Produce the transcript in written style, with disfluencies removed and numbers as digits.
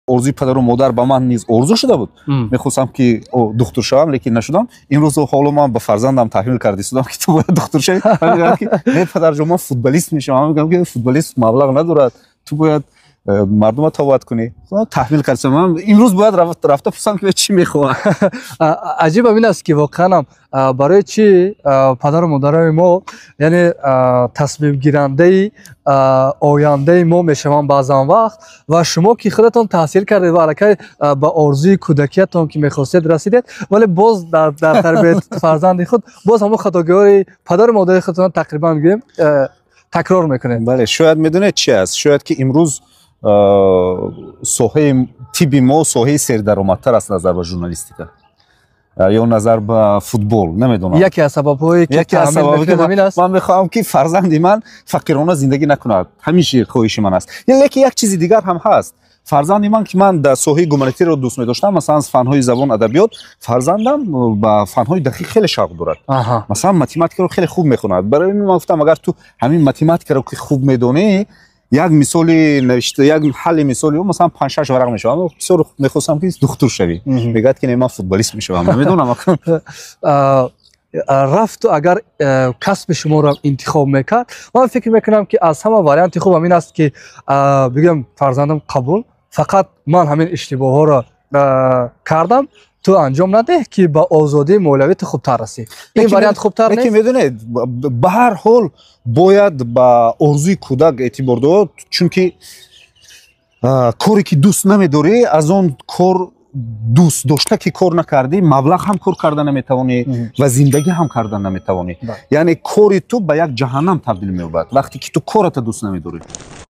Орзуи падару модар ба ман низ орзу шуда буд. Мехостам, ки духтур шавам, лекин нашудам. Имрӯз ҳоло ман ба фарзандам таҳмил карда истодам, ки ту бояд духтур шавӣ. Мегӯям, ки не, падарҷон, ман футболист мешавам. Мегӯям, ки футболист маблағ надорад, ту бояд мардума табобат кунӣ. Таҳмил кардам, ман имрӯз бояд рафта пурсам, ки чӣ мехоҳад. Аҷибам ин аст, ки воқеанам барои чӣ падару модарои мо, яъне, тасмимгирандаи ояндаи мо мешаванд баъзан вақт. Ва шумо, ки худатон таҳсил кардед ва аллакай ба орзуи кӯдакиятон, ки мехостед, расидед, вале боз дар тарбияти фарзанди худ боз ҳамон хатогиҳои падару модари худтон тақрибан, гӯем, такрор мекунед. Бале, шояд, медонед, чи аст? Шояд, ки имрӯз соҳаи тибби мо соҳаи сердаромадтар аст назар ба журналистика ё назар ба футбол, намедонам. Яке аз сабабҳое ки яке аз сабабҳое, ман мехоҳам, ки фарзанди ман фақирона зиндагӣ накунад, ҳамиша хоҳиши ман аст. Лекин як чизи дигар ҳам ҳаст. Фарзанди ман, ки ман дар соҳаи гуманитарро дӯст медоштам, масалан, фанҳои забон, адабиёт, фарзандам ба фанҳои дақиқ хеле шавқ дорад. Масалан, математикаро хеле хуб мехонад. Барои ман гуфтам, агар ту ҳамин математикаро, ки хуб медонӣ, як мисоли навишта, як ҳалли мисоли, масалан, панҷ-шаш варақ мешавам, бисёр мехостам, ки духтур шавӣ. Мегӯяд, ки не, ман футболист мешавам. Намедонам. Рафту агар касби шуморо интихоб мекард, ман фикр мекунам, ки аз ҳама варианти хуб ҳамин аст, ки бигӯям: «Фарзандам, қабул, фақат ман ҳамин иштибоҳҳоро кардам, ту анҷом надеҳ, ки ба озодии молиявӣ ту хубтар расӣ». Ин вариант хубтар. Лекин, медонед, ба ҳар ҳол бояд ба орзуи кӯдак эътибор дод, чунки коре, ки дӯст намедорӣ, аз он кор дӯст дошта, ки кор накардӣ, маблағ ҳам кор карда наметавонӣ ва зиндагӣ ҳам карда наметавонӣ. Яъне кори ту ба як ҷаҳаннам табдил меёбад, вақте ки ту кората дӯст намедорӣ.